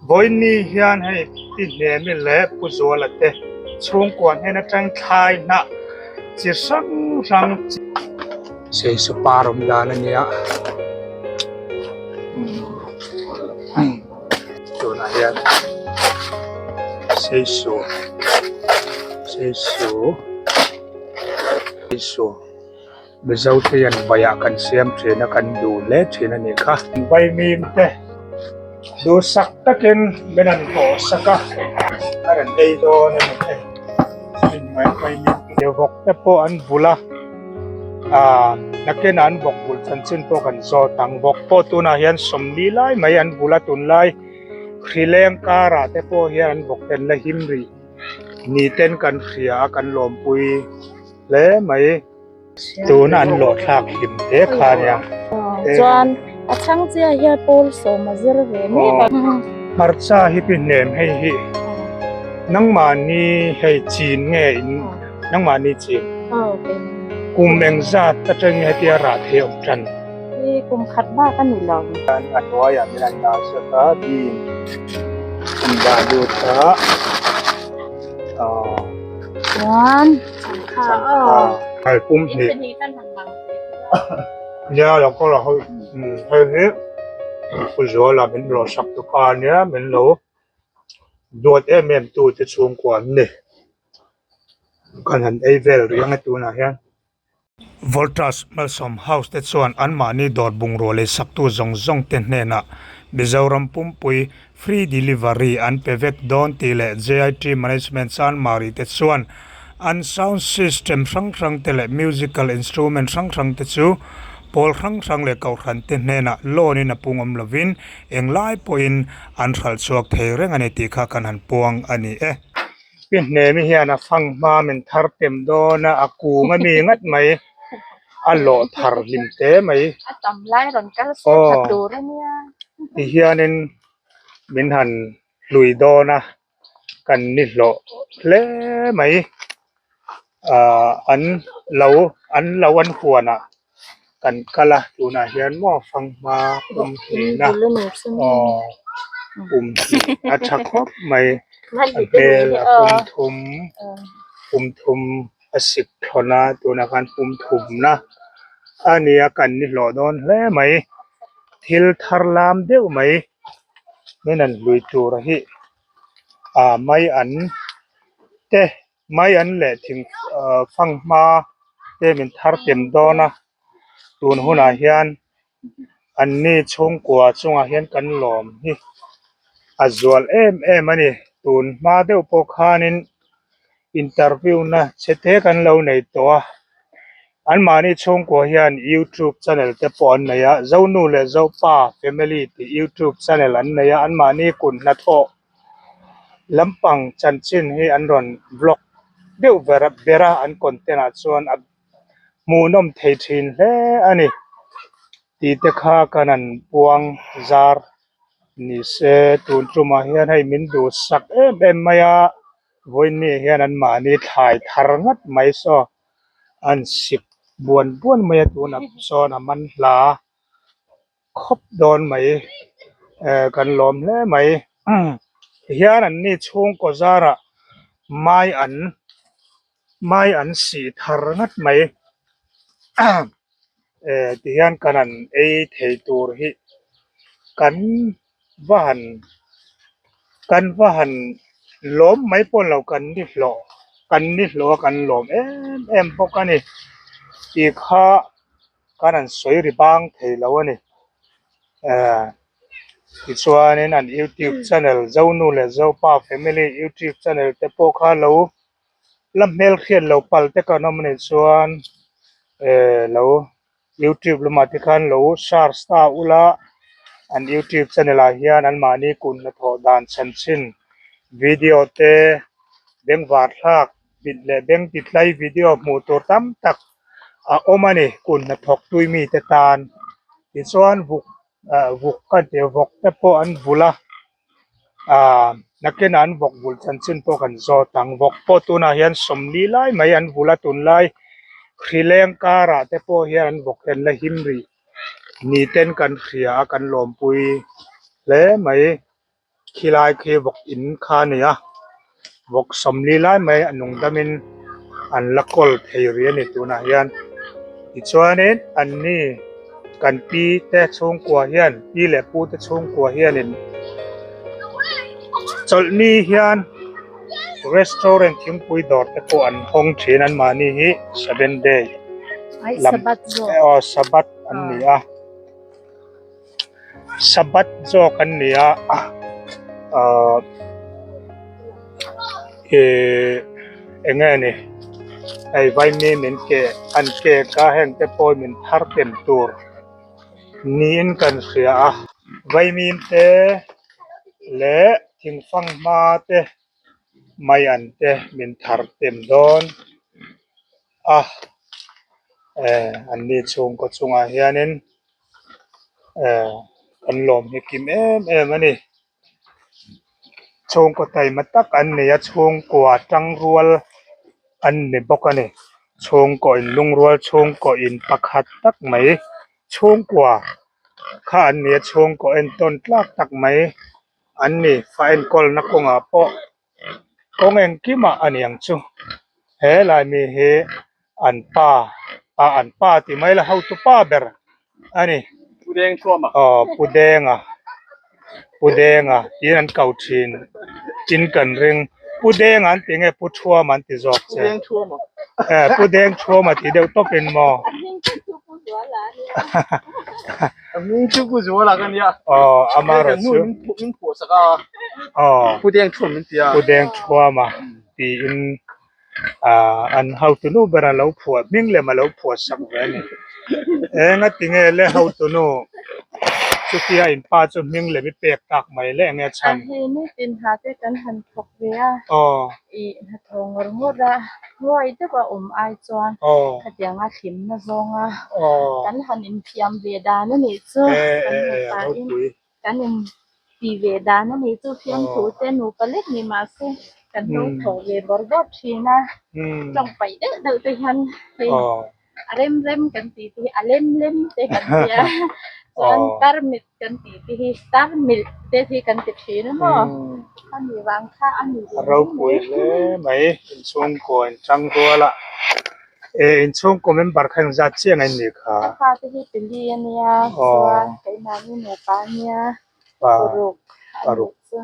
Vawiinni hian hei Pi Hnemi leh Pu Zuala te chhungkua hnen atang thlai hnah chi hrang hrang Seisu par awm dan a nia tunah hian Seisu Seisu Seisu. Mizo te hian vaiah kan siam thin a kan duh hle thin a nih kha. Vaimim te duhsak takin min han hlawh sak a a rawn ei dawn a ni hei vaimim te vawk te pawh an bul a ah nakinah an vawk bul chanchin pawh kan zawt ang vawk pawh tunah hian sawmli lai mai an bul a tunlai hrileng karah te pawh hian an vawk te an la him rih ni ten kan hria a kan lawmpui. Hle mai. Tun an lawh thlak hlim hle kha nia. Chuan a chhang chiah hian pawl sawm a zir ve mek a. Hmarcha hi pi hnem hei hi nangmahni hei chin nge in nangmahni chin kum engzat atangin hetia rah thei awm tan. Hi kum khat bak a ni lo. A hnuaiah min han dah zet a bean an dah lut a. Chuan changkha aw. Hei pum hnih. Nia lo kawr a hei hei hi Pu Zuala min rawh sak tu kha ania min lo duat em em tu te chhungkua an ni. Kan han ei vel rih ang e tunah hian. Voltas Malsawm House te chuan anmahni dawr bungrua lei saktu zawng zawng te hnenah Mizoram pumpui free delivery an pe vek dawn tih leh JIT Management Chanmari te chuan an sound system hrang hrang te leh musical instrument hrang hrang te chu pawl hrang hrang leh kohhran te hnenah loan in a pung awm lovin englai pawhin an hralh chhuak thei reng a ni tih kha kan han puang a ni e. Pi Hnemi hian a fang hma min thar tem dawn a, a kung a mi ngat mai, a lawh thar hlim te mai. A tam lai rawn kal se tha tur a nia. Ti hianin min han hlui dawn a, kan ni hlawh hle mai. Ahh an lo an lo an huanah kan kal a tunah hian maw fanghma pum hnihna aw pum hnih a tha khawp mai a hmel a pum thum pum thum a sik thlawn a tunah khan pum thumna a nia kan ni hlawh dawn hle mai thil thar lam deuh mai min han hlui tur hi ah mai an te. Mai an leh thing ahh fanghma te min thar tem dawn a tun hunah hian an ni chhungkua chungah hian kan lawm hi a zual em em a ni tun hma deuh pawh khanin interview na chhe te kan lo nei tawh a anmahni chhungkua hian youtube channel te pawh an nei a zonu leh zopa family tih youtube channel an nei a anmahni kut hnathawh. Lampang chanchin hi an rawn vlog deuh ber ber a an content ah chuan a hmuhnawm thei thin hle a ni tih te kha kan han puang zar ni se tun tumah hian hei min duhsak em em mai a vawiinni hian an mahni thlai thar ngat mai saw an sik buan buan mai a tunah sawn a man hla. Khawp dawn mai eh kan lawm hle mai tihian an ni chhungkaw zarah mai an mai an sih thar ngat mai eh tihian kan han ei thei tur hi kan va han kan va han lawm mai pawh lo kan ni hlawh kan ni hlawh a kan lawm em em bawk a ni tih kha. Khan an sawi ri bang thei lo a ni eh tichuanin an youtube channel zonu leh zopa family youtube channel te pawh kha lo la hmelhriat lo pal te kan awm a nih chuan eh lo youtube lamah te khan lo search ta ula an youtube channel ah hian anmahni kut hnathawh dan chhanchin video te bengvar thlak bit leh beng ti tlai video hmuh tur tam tak a awm a ni kut hnathawk tui mite tan tichuan vuk ah vuk ka tih vawk te pawh an vulh a ah nakinah an vawk vulh chanchin pawh kan zawt ang vawk pawh tunah hian sawmli lai mai an vulh a tunlai hrileng karah te pawh hian an vawk te an la him rih ni ten kan hria a kan lawmpui hle mai. Khilai khi vawk in kha a ni a vawk sawmli lai mai a nung damin an la kawl thei rih a ni tunah hian tichuanin an ni kan pi te chhungkua hian pi leh pu te chhungkua hianin chawlhni hian restaurant thingpui dawr te pawh an hawng thin an mahni hi seven day lam aw sabbath an ni a. Sabbath zawk an ni a ahh ihh eng nge ni hei vaimi min keh an kek a heng te pawh min thar tem tur niin kan hria a vaimim te leh thingfang hma te mai an te min thar tem dawn a eh an ni chhungkaw chungah hianin eh kan lawm hi kim em em a ni chhungkaw taima tak an ni a chhungkua tangrual an ni bawk a ni chhungkaw in lungrual chhungkaw in pakhat tak mai chhungkua kha an ni a chhungkaw entawn tlak tak mai an ni fa enkawlna kawngah pawh kawng engkimah a ni ang chu he lai mi hi an pa ah an pa tih mai la hotu pa ber a ni aw pu denga pu denga tiin an ko thin tin kan ring pu denga an ti nge pu thuama an ti zawk che eh pu deng thuama tih deuh tawp in maw. Aw amaherawhchu aw pu deng thuama tiin ah an hotunu ber a lo phuah hming lem a lo phuah sak ve a ni eng a ti nge le hotunu chutia in pa chu hming lem i pek tak mai le eng nge chhan aw. Ih hnathawh ngawr ngawr a nguai deuh a awm ai chuan khatianga thlimna zawnga kan han inthiam ve dan a nih chu kan nupa in kan in ti ve dan a nih chu fiamthu te nupa lek ni mahse kan lo thawh ve bawrh bawrh thin a tawng paih deuh deuh te hian hei a rem rem kan tih te hi a lem lem te kan ti a chuan tarmit kan tih te hi tarmilh te hi kan ti thin a maw a ni vang kha a ni a ropui hle mai inchhungkaw in tang rual a eh inchhungkaw member kha engzat chiang a nih kha ka fa te hi pali a nia chuan keimahni nupa a nia paruk a nih chu.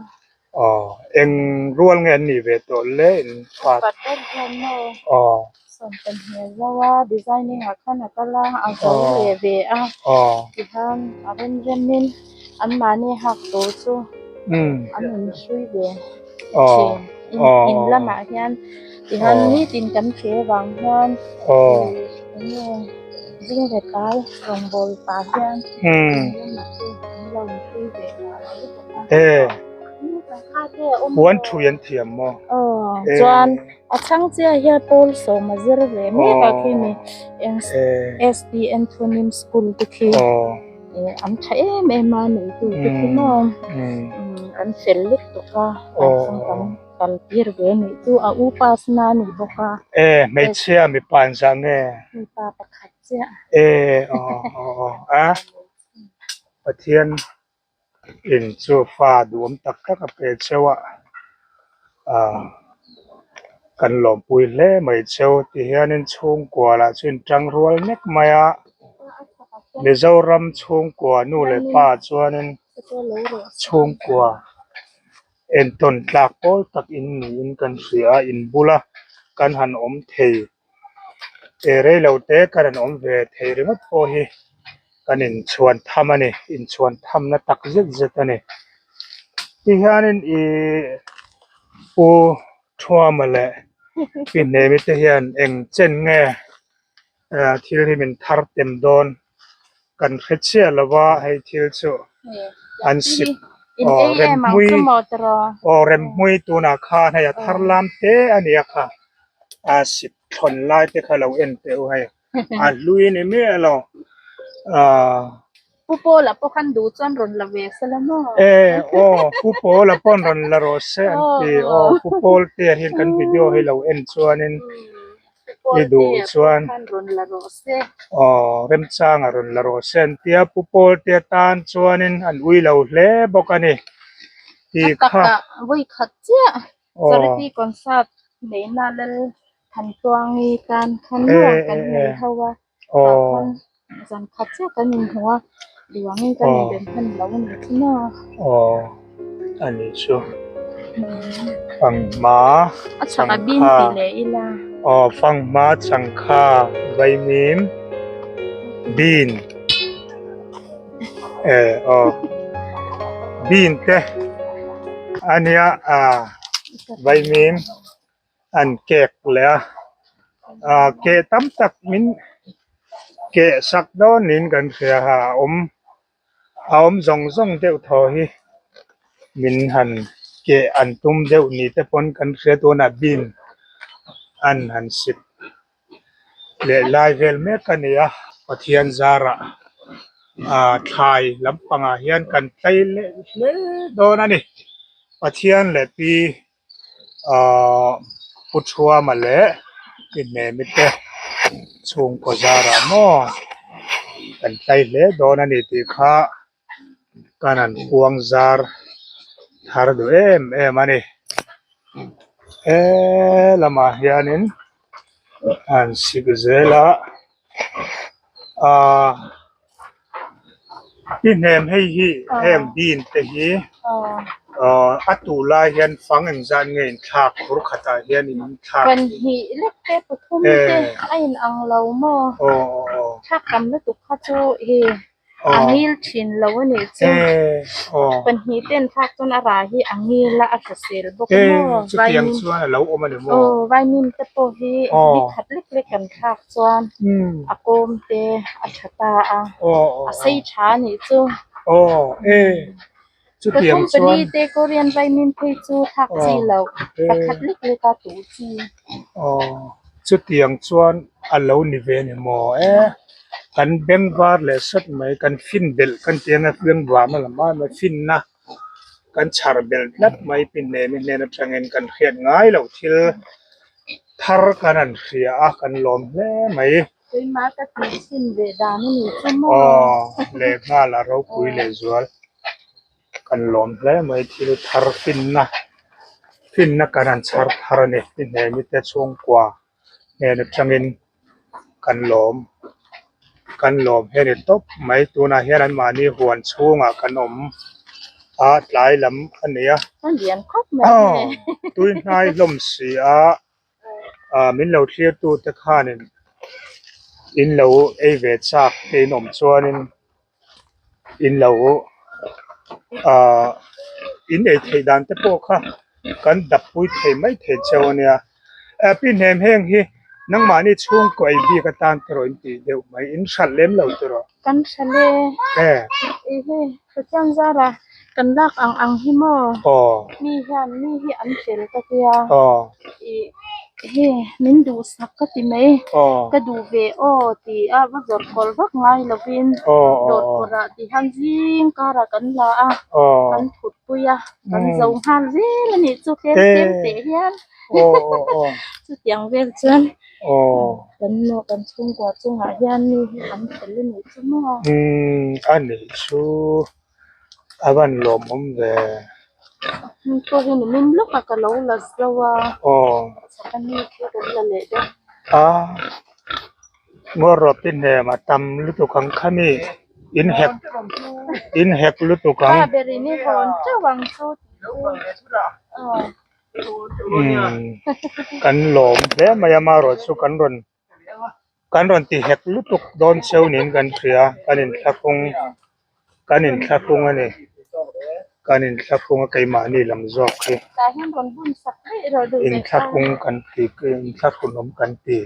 Aw, eng rual nge an nih ve tawh le in fa? Upat ber hian maw? Aw. Sawn kan hmel zo a, designing ah khan a kal a, a zo leh ve a. Aw. Tihian a rem rem in anmahni hak tur chu an inhrui ve thin. In lamah hian tihian nitin kan hre vang hian eng nge zing ve tlai rawngbâwl pah hian in lamah te an lo inhrui ve nghal a ni. E puan thui an thiam maw? Aw chuan a chhang chiah hian pawl sawm a zir ve mek a khi ni SDN Thunim School te khi an tha em em a neitu te khi maw an fel lutuk a kan kal tir ve a nih chu a u pass na a ni bawk a. E hmeichhia mipa an zah nge? Mipa pakhat chiah. E aw aw a Pathian In chu fa duhawm tak tak a pe cheu a ah kan lawmpui hle mai cheu ti hianin chhungkua lah chu in tang rual mek mai a Mizoram chhungkua nu leh pa chuanin chhungkua entawn tlak pawl tak in niin kan hria a in bula kan han awm thei. He reilo te kan rawn awm ve thei ringawt pawh hi kan inchhuan tham a ni inchhuan thamna tak zet zet a ni ti hianin ihh pu Thuama leh pi Hnemi te hian eng chen nge ah thil hi min thar tem dawn kan hre chiah lo va hei thil chu an sip aw remhmui aw remhmui tunah khan hei a thar lam te a ni a kha a sip thlawn lai te kha lo en teh u hei a hlui ni miah lo ah. Pu Paula pawh khan duh chuan rawn la ve se la maw? E aw Pu Paula pawh rawn la rawh se an ti aw Pu Paul te hian kan video hi lo en chuanin i duh chuan aw remchanga rawn la rawh se an tia Pu Paul te atan chuanin an ui lo hle bawk a ni. Ti A kha. takah vawi khat chiah Aw. Charity concert neihna Lal Thantluangi tan khan E nuam kan e e. nei ho a, Aw. tah khan zan khat chiah kan inhmu a, duangin kan Aw. inbem hman lo a ni chu maw. Aw a ni chu. Fanghma A chhak a bin changkha. ti leh ila. Aw fanghma changkha vaimim bean. E aw bean te a nia ah vaimim an kek leh a ah keh tam tak min keh sak dawn niin kan hria a a awm a awm zawng zawng deuh thaw hi min han keh an tum deuh ni te pawn kan hria tunah bean an han sip. Leh lai vel mek a ni a, Pathian zarah ah thlai lampangah hian kan tlai leh hle dawn a ni. Pathian leh pi ah Pu Thuama leh Pi Hnemi te chhungkaw zarah maw kan tlai hle dawn a ni tih kha kan han kuang zar thar duh em em a ni he lamah hianin an sik zel a ahh i hnem hei hi heng bean te hi ahh a tuh lai hian fang engzat nge in thlak phur khatah hian in thlak Pahnih lek te pathum te a in ang lo maw thlak tam lutuk kha chu hi. A ngil thin lo a nih chu. Pahnih ten thlak chuan a rah hi a ngil a, a hrisel bawk a maw. Vaimim aw vaimim te pawh hi ni khat lek lek kan thlak chuan a kawm te a tha ta a, a sei tha a nih chu. Pathum pali te Korean vaimim phei chu thlak chi loh, pakhat lek lek a tuh chi. Aw, chutiang chuan a lo ni ve ni maw e, kan beng var leh sawt mai, kan fin belh kan ti anga beng var a lam a mai finna kan chhar belh tlat mai pi hnemi hnen atangin kan hriat ngai loh thil thar kan han hria a kan lawm hle mai. Keimah ka tih chhin ve dan a ni chu maw? Aw, lehnghal a ropui leh zual. Kan lawm hle mai thil thar finna finna kan han chhar thar a ni i hnemi te chhungkua hnen atangin kan lawm kan lawm hi a ni tawp mai tunah hian an mahni huan chhungah kan awm a tlai lam a ni a aw tui hnai hlawm si a. Ah min lo thlir tu te khanin in lo ei ve chak te in awm chuanin in lo ah in ei theih dan te pawh kha kan dap pui thei mai thei cheu a nia eh pi hnem heng hi nangmahni chhungkaw ei bik atan te rawh in tih deuh mai in hralh lem lo te rawh. Kan hralh e. Eh. Ehe Pathian zara kan lak ang ang hi maw? Aw. Mi hian mi hi an fel ka tia. Aw. Ih he min duhsak ka ti mai. Aw. Ka duh ve aw ti a va zawrh kawr vak ngai lovin. Aw aw aw. Dawr kawrah ti hian zing karah kan la a. Aw. Kan thut pui a. Kan zo nghal zel a nih chu tlem tlem teh hian. Aw aw aw. Chutiang vel chuan. Aw. Kan nu kan chhungkua chungah hian mi hi an fel a nih chu maw? Umm a nih chu a van lawmawm ve. Heng pawh hi nimin lawk a ka lo la zo a. Aw. Chhaka mi khi kan la leh dawn. A ngaw rawp i hnem a tam lutuk ang kha mi in hek in hek lutuk ang. Pa berin i hawn teuh ang chu tih chu. Aw. Kan lawm hle mai a amaherawh chu kan rawn kan rawn ti hek lutuk dawn cheu niin kan hria kan inthlahrung kan inthlahrung a ni kan inthlahrung a keimahni lam zawk hi inthlahrung kan ti inthlahrun awm kan ti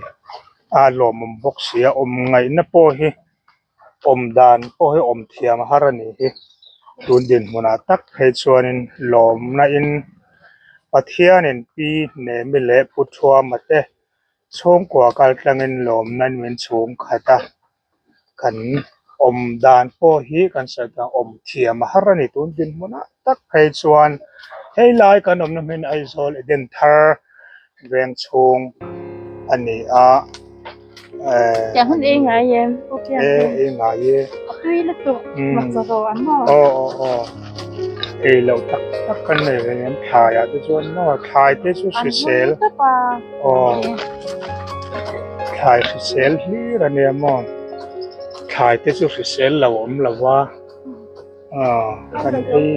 a lawmawm bawk si a awm ngaihna pawh hi. Awm dan pawh hi awm thiam har a nih hi. Tun dinhmunah tak phei chuanin lawmna in Pathianin Pi Hnemi leh Pu Thuama te chhungkua kal tlangin lawmna in min chhung khat a. Kan awm dan pawh hi kan sawi dan awm thiam a har a ni. Tun dinhmunah tak phei chuan hei lai kan awmna hmin Aizawl Eden thar veng chhung a ni a eh Tiang hun ei ngai em e ei ngai e a tui lutuk mak chaw an maw aw aw aw. Ei loh tak tak kan nei ve em thlai ah te chuan maw thlai te chu hrisel aw thlai hrisel hlir a nia maw thlai te chu hrisel lo awm lo va aw kan ei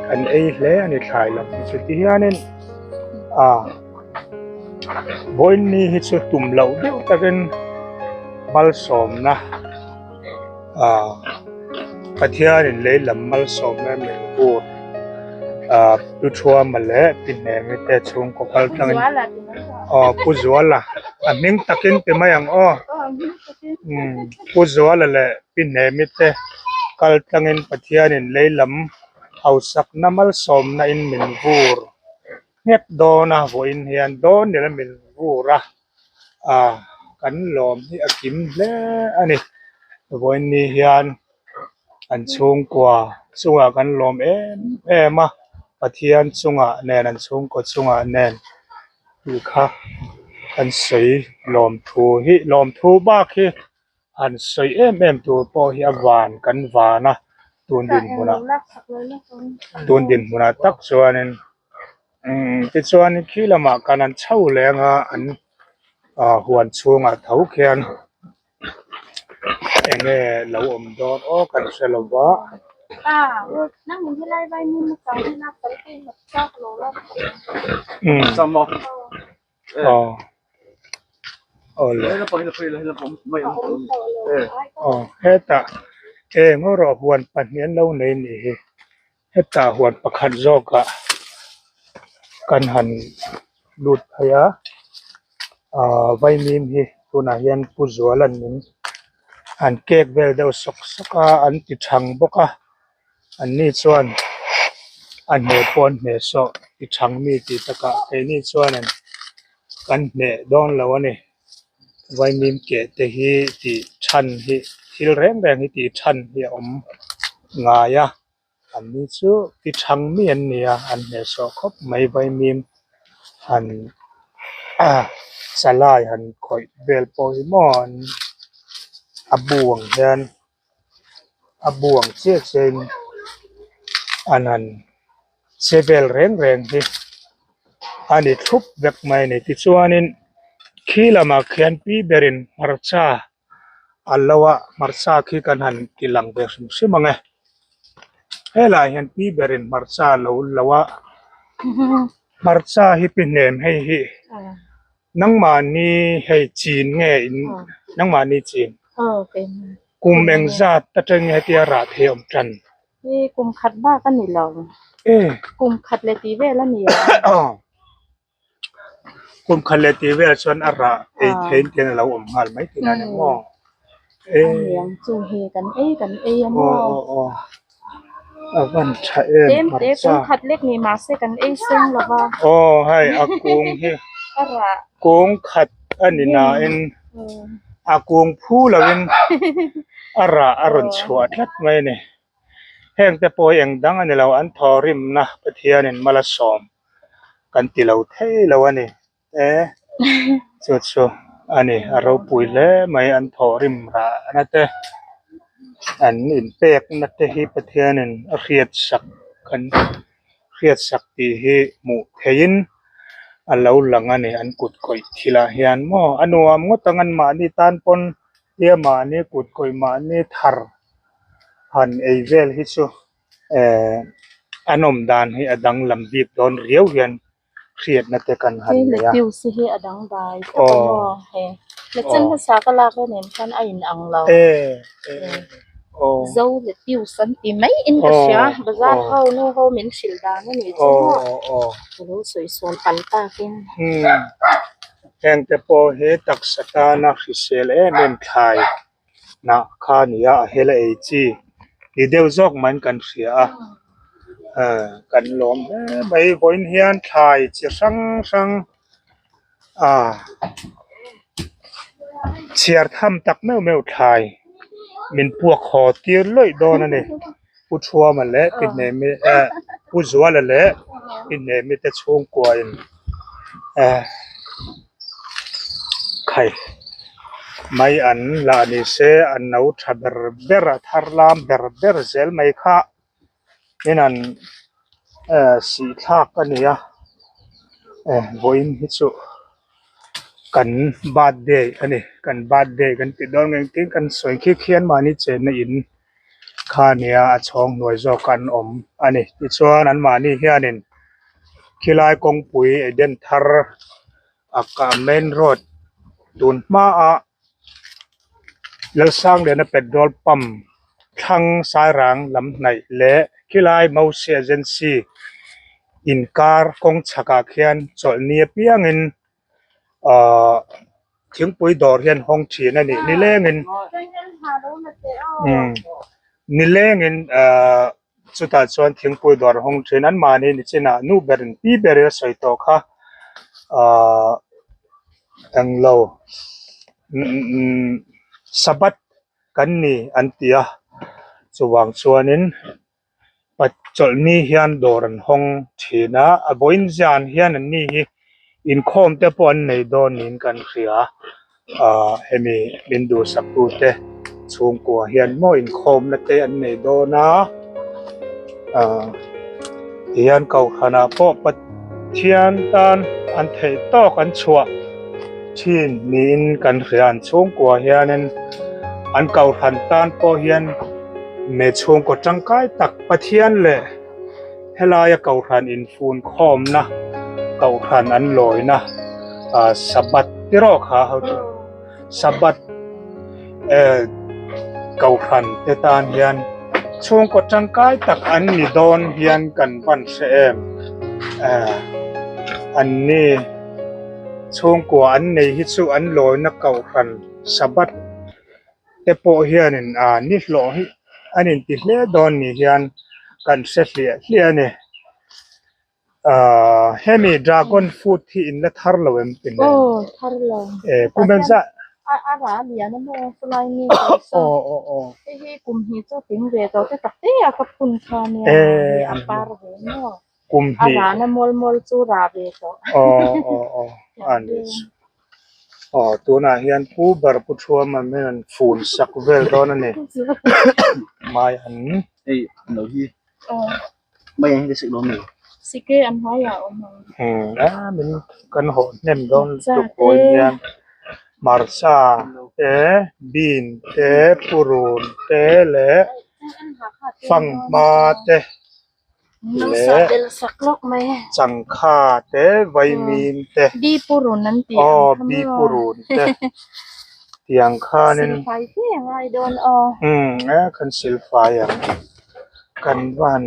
kan ei hle a ni thlai lam hi chu ti hianin a vawiin ni hi chu tum loh deuh takin malsawmna. Aaa Pathianin lei lam malsawmna min vur aaa Pu Thuama leh Pi Hnemi te chhungkaw kal tlangin aw Pu Zuala a hming takin ti mai ang aw umm Pu Zuala leh Pi Hnemi te kal tlangin Pathianin lei lam hausakna malsawmna in min vur nghet dawn a vawiin hian dawn nila min vur a. Ah kan lawm hi a kim hle a ni vawiin ni hian an chhungkua chungah kan lawm em em a Pathian chungah nen an chhungkaw chungah nen tih kha an sawi lawmthu hi lawmthu bak hi han sawi em em tur pawh hi a van kan van a tun dinhmunah tun dinhmunah tak chuanin. Umm tichuan khi lamah khan an chho leng a an ah huan chhungah tho khian eng nge lo awm dawn aw kan hre lo va. Umm aw awle aw hetah eng erawh huan pahnih an lo nei nih hi. Hetah huan pakhat zawkah kan han lut phei a ahh vaimim hi tunah hian Pu Zuala'n min an kek vel deuh sawk sawk a an ti thang bawk a anni chuan a hneh pawh an hneh sawh ti thang mi tih takah keini chuanin kan hneh dawn lo a ni vaimim keh te hi tih than hi thil reng reng hi tih than hi a awm ngai a. An ni chu ti thang mi an ni a an hnehsawh khawp mai vaimim han chalai han khawih vel pawh hi maw an a bu ang hian a bu ang chiah chiah in an han che vel reng reng hi a ni thlup vek mai a ni tichuanin khi lamah khian pi berin hmarcha a lo a hmarcha khi kan han ti lang ve hrim hrim ang e helaiah hian pi berin hmarcha a lo lo a hmarcha hi pi hnem hei hi nangmahni hei chin nge in nangmahni chin kum engzat atangin hetia rah thei a awm tan. Kum khat bak a ni lo kum khat leh tih vel a ni a. Kum khat leh tih velah chuan a rah ei theiin te a lo awm nghal mai thin a ni maw? Aniang chu hei kan ei kan ei a maw? Aw aw aw a van tha em Tlem te kum khat lek ni mahse kan ei seng lo va. Aw hei a kung hi a rah kung khat a ni nain a kung phu lovin a rah a rawn chhuah tlat mai a ni. Heng te pawh hi eng dang a ni lo an thawhrimna Pathianin mal a sawm. Kan ti lo thei lo a ni e chu chu a ni a ropui hle mai an thawhrim rahna te an inpekna te hi Pathianin a hriatsak kan hriatsak tih hi hmuh theihin a lo lang a ni an kut kawih thilah hian maw a nuam ngawt ang an mahni tan pawn tia mahni kut kawih mahni thar han ei vel hi chu. Eh an awm dan hi a danglam bik dawn riau hian hriatna te kan han Hei nei a. lettuce hi a dangdai tlat a maw he lechan hmasa ka lak la nen khan a in ang lo. Eh eh aw. Zo lettuce an ti mai in ka hria bazar ho nu ho min hrilh dan a nih chu maw. Ka lo sawi sual palh takin. Umm heng te pawh hi taksa tana hrisel em em thlai. Hnah kha a ni a a hel a ei chi ni deuh zawk mai in kan hria a ah kan lawm hle mai vawiin hian thlai chi hrang hrang ah chhiar tham tak meuh meuh thlai min puak haw tir lawih dawn a ni Pu Thuama leh Pi Hnemi eh Pu Zuala leh Pi Hnemi te chhungkua in eh khai mai an lah ni se a no tha ber ber a thar lam ber ber zel mai kha. Min han eh sih thlak a ni a eh vawiin hi chu kan birthday a ni kan birthday kan tih dawn nge engtin kan sawi khi khian mahni chenna in kha a nia a chhawng hnuai zawk an awm a ni tichuan an mahni hianin khilai kawngpui Eden thar a main road tun hmaah Lalsangliana petrol pump thlang Sairang lam hnaih leh khilai Mausi agency inkar kawng chhakah khian chawlhni apiangin ahh thingpui dawr hi an hawng thin a ni nilengin umm nilengin ahh chutah chuan thingpui dawr a hawng thin anmahni nichinah nu berin pi berin a sawi tawh kha ahh englo umm sabbath kan ni an ti a chuvang chuanin chawlhni hian dawr an hawng thin a a vawiin zan hian an ni hi inkhawm te pawh an nei dawn niin kan hria ahh hemi min duhsak tute chhungkua hian maw inkhawmna te an nei dawn a ahh tihian kohhranah pawh Pathian tan an theih tawk an chhuah thin niin kan hria an chhungkua hianin an kohhran tan pawh hian me chhungkaw tangkai tak Pathian leh helaia kohhran infun khawmna kohhran an lawina ah sabbath te rawh kha ho chu sabbath eh kohhran te tan hian chhungkaw tangkai tak an ni dawn hian kan van hre em eh an ni chhungkua an nei hi chu an lawina kohhran sabbath te pawh hianin ah ni hlawh hi an inti hle dawn ni hian kan hre hliah hliah a ni ah hemi dragon fruit hi in la thar lo em ti nen eh kum engzah eh kum hnih aw aw aw a ni chu aw tunah hian pu ber pu thuama hian an fun sak vel dawn a ni mai an a min kan hawh hnem dawn lutuk pawhin hian hmarcha te bean te purun te leh fanghma te. leh changkha te vaimim te aw bipurun te tiang khanin umm e kan silfai ang kan van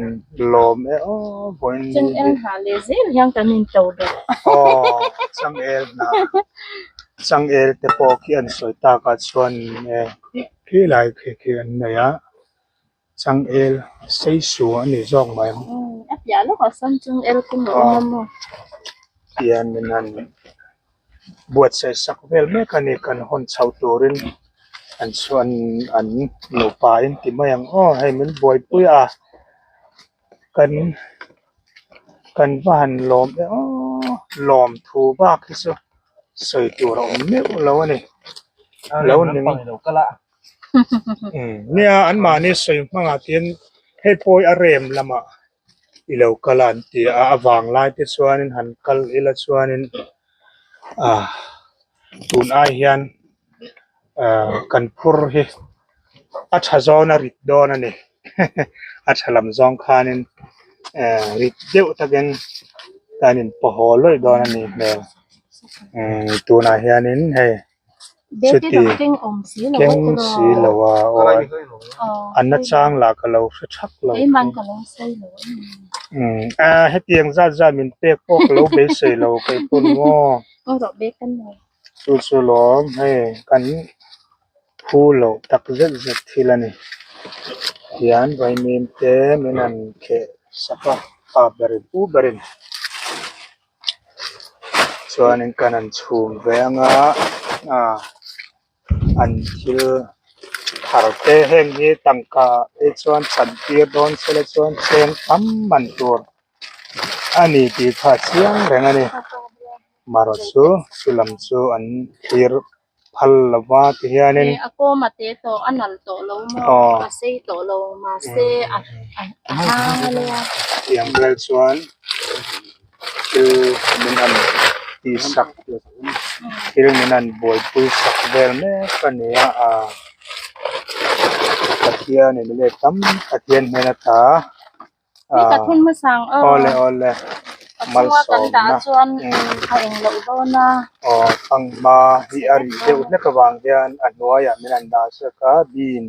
lawm e aw vawiin aw changel hnah changel te pawh khi an sawi takah chuan e khilai khi khi an nei a. Changel sei su a ni zawk mai ang. A piah lawkah sawn changel kawng a awm a maw? Tian min han buatsaih sak vel mek a ni kan hawn chhoh turin an chuan an nupa in ti mai ang aw hei min buaipui a kan kan va han lawm e aw lawm thu bak hi chu sawi tur a awm meuh lo a ni lo ning. Nia anmahni sawi hmangah tian hei pawi a rem lamah i lo kal a an ti a a vang lai te chuanin han kal ila chuanin ah tun ai hian ah kan phur hi a tha zawn a rit dawn a ni a tha lam zawng khanin eh rit deuh takin kan inpaw haw lawih dawn a nih hmel tunah hianin hei. Chuti keng si lo a aw a nachang lah ka lo hre thak lo umm a hetiang zat zat min pek pawh ka lo beisei lo kei pawn maw chu chu lawm hei kan phu loh tak zet zet thil a ni tian vaimim te min han kheh sak a pa berin pu berin. Chuanin kan han chhum ve anga ah an thil thar te heng hi tangka te chuan chan tir dawn sela chuan cheng tam man tur a ni tih kha a chiang reng a ni marawh chu chu lam chu an thlir. phal lo va ti hianin A kawm a te tawh a nalh tawh lo maw a sei tawh lo mahse a a hang a nia. Tiang vel chuan thil min han tih sak thil min han buaipui sak vel mek a ni a ah Pathianin let tam Pathian hnen ata Ni ka thun hmasa ang aw. Awle awle A chunga kan dah chuan a eng loh dawn a. Aw fanghma hi a rih deuh hlek avang hian a hnuaiah min han dah sak a bean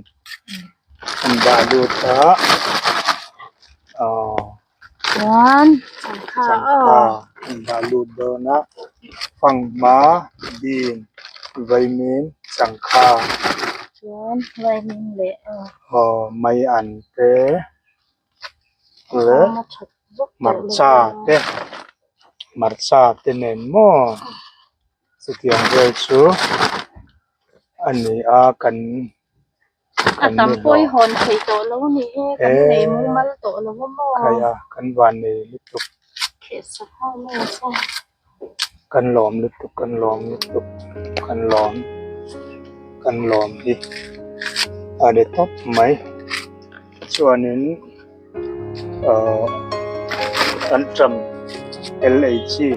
an dah lut a aw Chuan changkha aw. Changkha an dah lut dawn a fanghma bean vaimin changkha. Chuan vaimin leh aw. Aw mai an te. leh hmarcha te hmarcha te nen maw chutiang vel chu a ni a kan A tam pawh i hawn thei tawh lo a nih hi kan nei mumal tawh lo a maw khai a kan van nei lutuk kan lawm lutuk kan lawm lutuk kan lawm kan lawm hi a ni tawp mai chuanin ahh anṭam L ei chi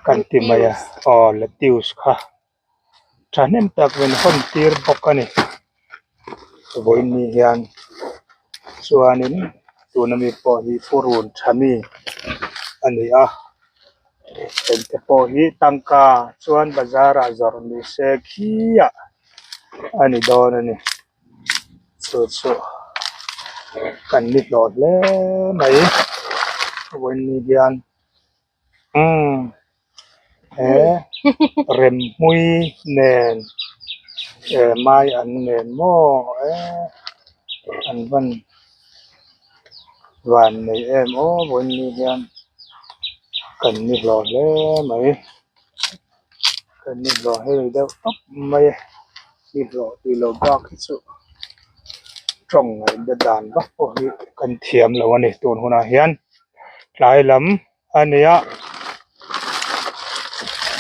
kan ti mai a aw lettuce kha thahnem tak min hawn tir bawk a ni vawiin hian chuanin tuna mi pawh hi purun tha mi a ni a engte pawh hi tangka chuan bazar ah zawrh ni se khiah a ni dawn a ni chu chu kan ni hlawh hle mai vawiin hian. Umm he remhmui nen eh mai an nen maw eh an van van nei em aw vawiin ni hian kan ni hlawh hle mai kan ni hlawh hei deuh tawp mai a ni hlawh tih loh bak hi chu tawng ngaihna dan vak pawh hi kan thiam lo a ni tun hunah hian. Tlai lam a ni a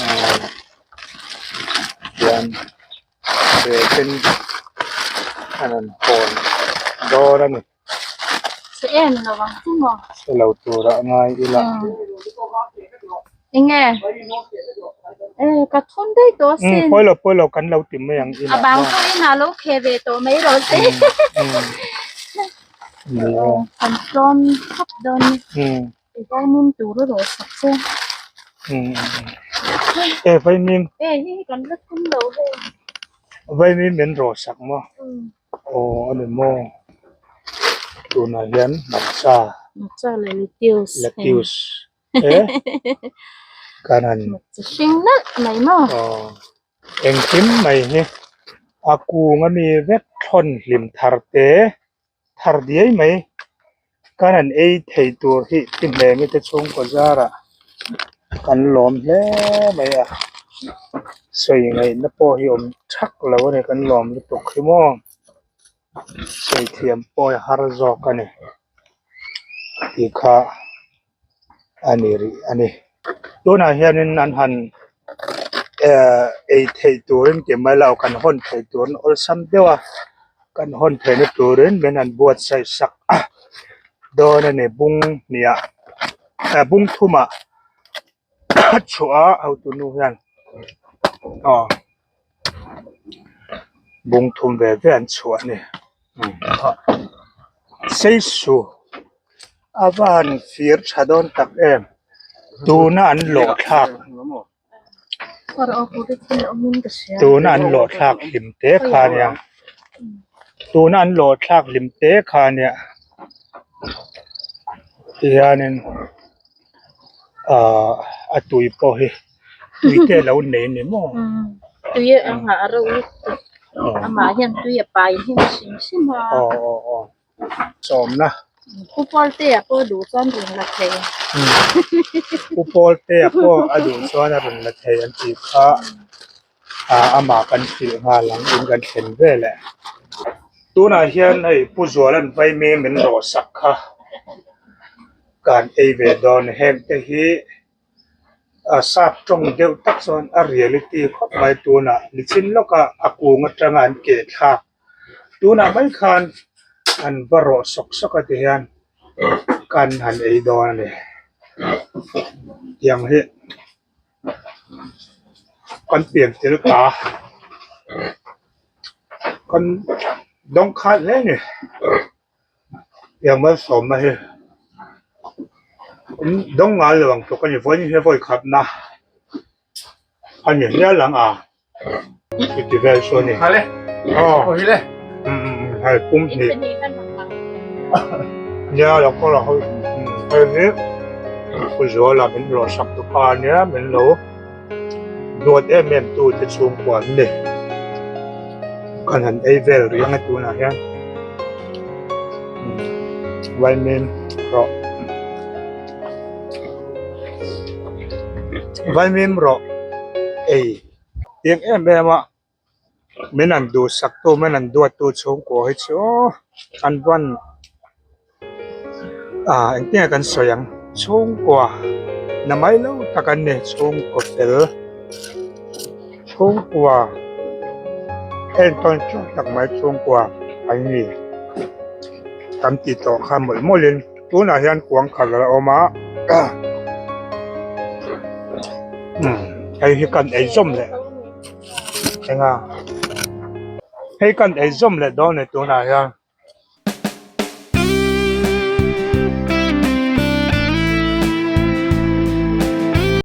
ahh hian bag in an rawn hawn dawn a ni. Chhe em lo ang chu maw? Chhe lo tura ngai ila. Enge? E ka thun daih tawh asin. Pawi lo pawi lo kan lo ti mai ang inah. A bang pawh inah lo khe ve tawh mai rawh se. Kan tlawm khawp dawn a ni. I vaimim tur a rawh sak che. E vaimim. E hi kan la thum lo hei. Vaimim min rawh sak maw? Aw a ni maw. Tunah hian hmarcha. Hmarcha leh lettuce. Lettuce. E kan han. Hmarcha hring nalh mai maw? Aw. Engkim mai hi a kung a mi vek thawn hlim thar te thar diai mai kan han ei thei tur hi ti hmemi te chhungkaw zarah kan lawm hle mai a sawi ngaihna pawh hi awm thak lo a ni kan lawm lutuk hi maw sawi thiam pawh hi a har zawk a ni tih kha. a ni rih a ni tunah hianin an han ehh ei theih turin ti mai lo kan hawn theih turin awlsam deuh a kan hawn theihna turin min han buatsaih sak dawn a ni bung hniah ah bung thumah a chhuah a hotu nu hian aw bung thum ve ve an chhuah a ni seisu. A va han fir tha dawn tak em tuna an lawh thlak tuna an lawh thlak hlim te kha nia tuna an lawh thlak hlim te kha nia tihianin ahh a tui pawh hi tui te a lo nei a ni maw. Tui a nghah reuh lutuk amah hian tui a pai hnim hrim hrim a. Aw aw aw. Sawmna. Pu Pawltea pawh a duh chuan rawn la thei. Pu Pawltea pawh a duh chuan a rawn la thei an tih kha amah kan hrilh nghal ang in kan thlen vel eh. Tunah hian hei Pu Zuala'n Vaimi min rawh sak kha kan ei ve dawn heng te hi. A sap tawng deuh tak chuan a reality khawp mai tunah nichin lawka a kung atanga an keh thlak tunah mai khan an va rawh sawk sawk a ti hian kan han ei dawn a ni tiang hi kan pian tel ta kan dawng khat hle a ni. Tiang malsawmna hi dawng ngai lo ang tluk a ni vawiin hi vawi khatna a ni hial ang a chuti vel chu a ni aw hei pum hnih nia lo kawr a hawi hei hi pu Zuala min rawh sak tu kha a nia min lo duat em em tu te chhungkua an ni kan han ei vel rih ang e tunah hian vaimim rawh vaimim rawh ei tiang em em a min han duhsak tu min han duat tu chhungkua hi chu an van ah engtin nge kan sawi ang chhungkua na mai lo tak an ni chhungkaw fel chhungkua entawn teuh tak mai chhungkua an ni kan tih tawh kha mawlh mawlh in tunah hian kuang khat a la awm a hei hi kan ei zawm leh eng a hei kan ei zawm leh dawn a ni tunah hian.